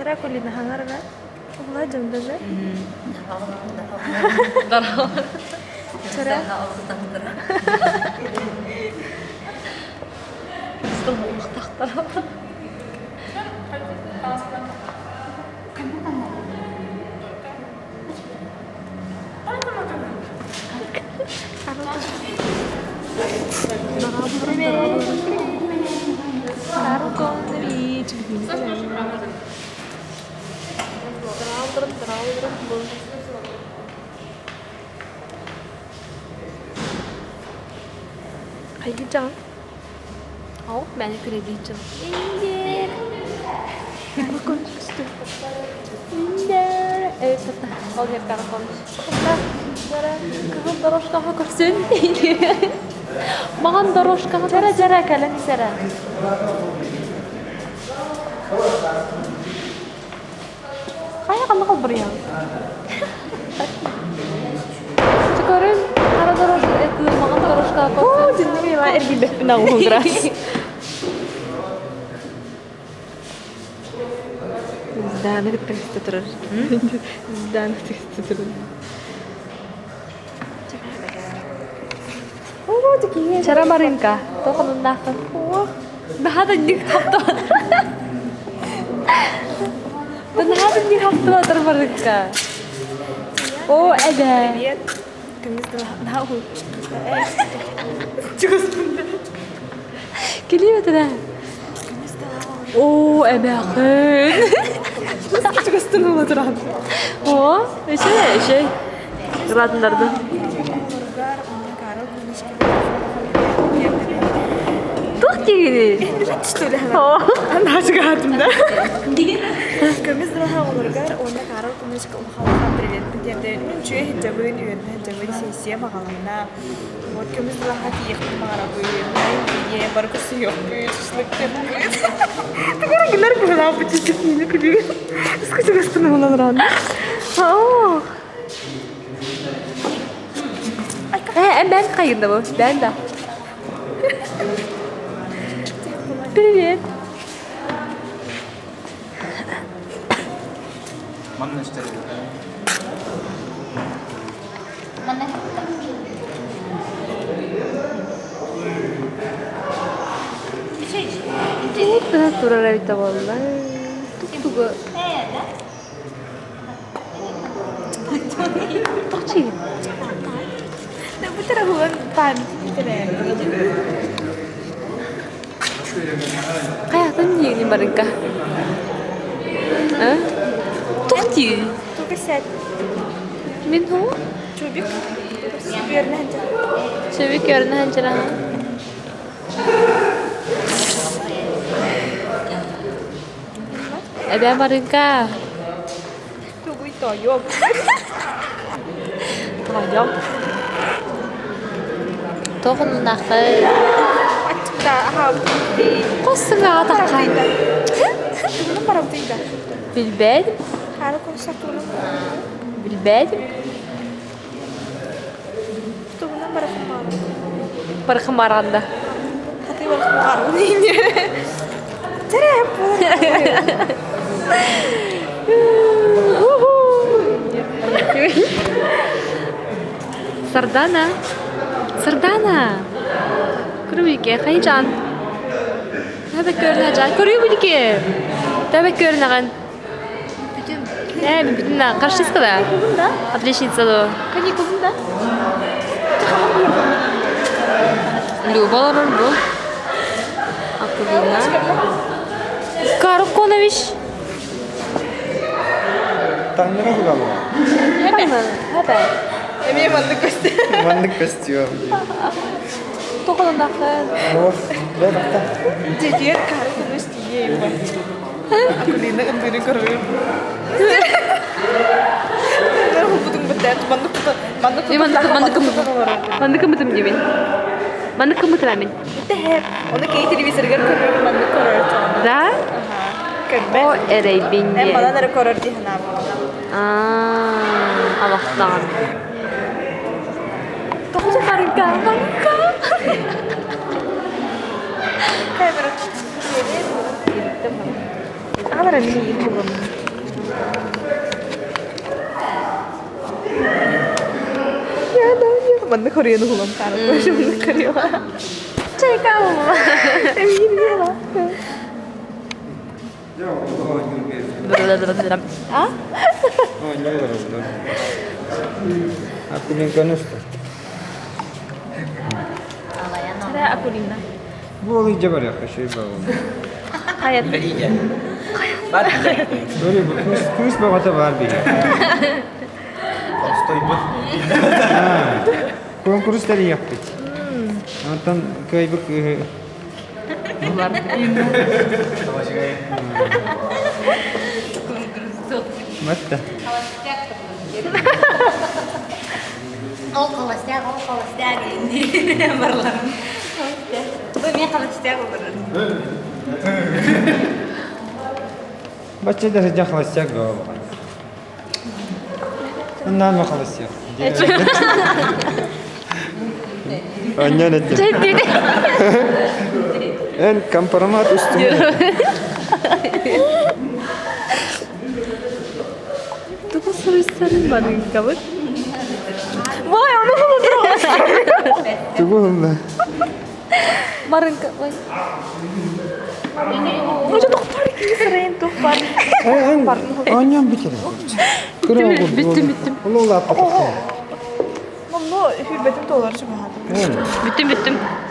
Чара Кулина хаҥарга уһула дьондоже. Чара. Хайдыйдьаҕын? Ол мээнэ күрэдииччим. Ол Кыһыл дорожкаҕа көрсөн. Маҕан дорожкаҕа дьара-дьара кэлэн сэрэ. Хайа ханна халбарыйаҕын? Көрүн, хара дорожка, маҕан дорожкаҕа көрсөн. Дьинним эргийбэппин аҕуһугра. Здааны кытта кытта турар. Здааны кытта турар. Чара Марынка, тоқыныннааххын. Наһаа да инник хаптабат. Наһаа да инник хаптабатар Марынка. О, эбэ. Привет. Көмүс наһаа уһун. Чугаспын. Кэлиэ этэ. Оо, эмээхин. Чугастын ыла туран. О, эше, эше. Ыраатыннардым. Туох диигиний? Наачыгаатым да. Көмүс дылаха оҕолоругар уонна Карл Кумышка улахан привет тиэрдэ. Мин үчүгэй сылдьабын, үөрдэ сылдьабын, сессия баҕаланна. Вот көмүс дылаха тиийиэхпин баҕарабын, тиийэ бары көрсүһүөхпүт, шашлыктыахпыт. Тугу гынар быһылаах чичикиини күлүү. Скучугастын ылан ран. Оо. Э, бен хайында бу? Бен да. Привет. Манна истэрин. Турар эбитэ буолла. Тугу? Тохчи. Хайатын диигин барыҥка? А? Туох диигин? Мин хоо? Чубик көрүнэ сылдьар Эбээ Марыҥка. Тугуй тоойуом. Тоойуом. Туох оннуннааххый? Хос сыҥааҕа тахха. Билбэт. Билбэт. Барахым баранда. Сардана. Сардана. Көрүбүлүке хайжан. Тэбэ көрүнэ Көрүбүлүке. Тэбэ көрүнэҕин. Э, бүтүн каршыска да? Отличница да. Каникулында. Люба олорор бу. Акулина. Каруконович. Таҥнара бугала. Хәбә. Хәбә. Эмиэ маннык көстүү. Маннык көстүү. Тоқылындақы. О, бэбэхтэ. Дьиэтигэр Карл Конович тиийиэ Акулина ындыырын көрөбүн. Маннык кымытым диибин. Маннык кымытым мин. Оны кей телевизоргар көрөр, маннык көрөр. Да? Көрбөт. О, эрэйбин Эн манан эрэ көрөр дии санаабыппын. Аа, алахтаан. Тоҕо барыга, барыга. Камера. Аҕалара мин булам. Манна Кореяны булам манна Корея. Чайка А? Акулина. Хайа. Кыыс бөҕөтө баар биһи. Холстойбут. Куонкурус тэрийиэхпит. Онтон кыайбыт кыыһы Матта. Ол холостяк, ол холостяк барларын. Бу мен холостяк олорор. Бачча да сылдьан холостяк бөҕө буолар. Наама холостяк. Анньан эттим. Эн компромат устун. Тугу суруйсарын барыҥкабыт? Вай, ону Тугу ылла? Барыҥка, ой. Ну что тохпар киһи тохпар. Анньан бүтэр. Бүттүм, бүттүм, бүттүм. Улуулааппа. Мамно хүрбэтим толору чугаһаатым. Бүттүм, бүттүм.